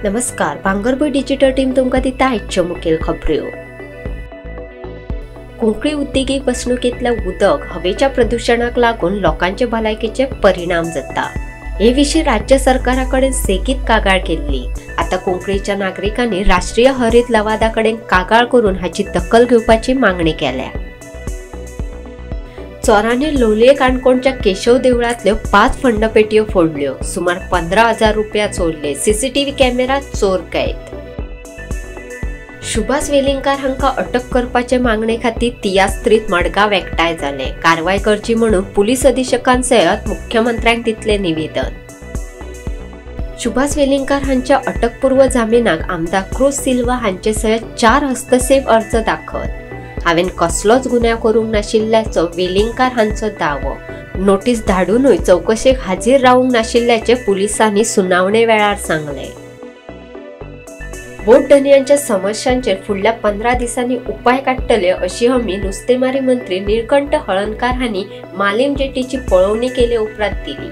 नमस्कार, भांगरभूंय digital team तुमकां दिता आयच्यो मुखेल खबऱ्यो. कोंकणी उद्देगीक वसणुकेंतल्या उदक हवेच्या प्रदुशणाक लागून लोकांचे भलायकेचे परिणाम जाता. हे विशीं राज्य सरकारा कडेन सेगीत कागाळ केल्ली. आतां कोंकणीच्या नागरिकांनी राष्ट्रीय हरीत लवादा कडेन कागाळ करून हाची दखल घेवपाची मागणी केल्या. चोरांनी लोलये काणकोणच्या केशव देवळांतल्यो 5 फंडपेटयो फोडल्यो. सुमार 15,000 रुपया चोरले. सीसीटीव्ही कॅमेरा चोर कैद. सुभाष वेलिंगकार हांकां अटक करपाचे मागणे खातीर तियास्त्रीत मडगांव एकठांय जाले. कारवाय करची म्हणून पुलीस अधीक्षकां सयत मुख्यमंत्र्यांक दितले निवेदन. सुभाष वेलिंगकार हांच्या अटकपूर्व जामिनाक आमदार क्रूज सिल्वा हांचे सयत 4 हस्तक्षेप अर्ज दाखल. हांवें कसलोच गुन्यांव करूंक नाशिल्ल्याचो वेलिंगकार हांचो दावो. नोटीस धाडूनय चवकशेक हाजीर रावूंक नाशिल्ल्याचें पुलिसांनी सुनावणे वेळार सांगलें. बोट धनयांच्या समस्यांचेर फुडल्या 15 दिसांनी उपाय काडटले अशी हमी नुस्तेमारी मंत्री निळकंठ हळर्णकार हांणी मालीम जेटीची पळोवणी केले उपरांत दिली.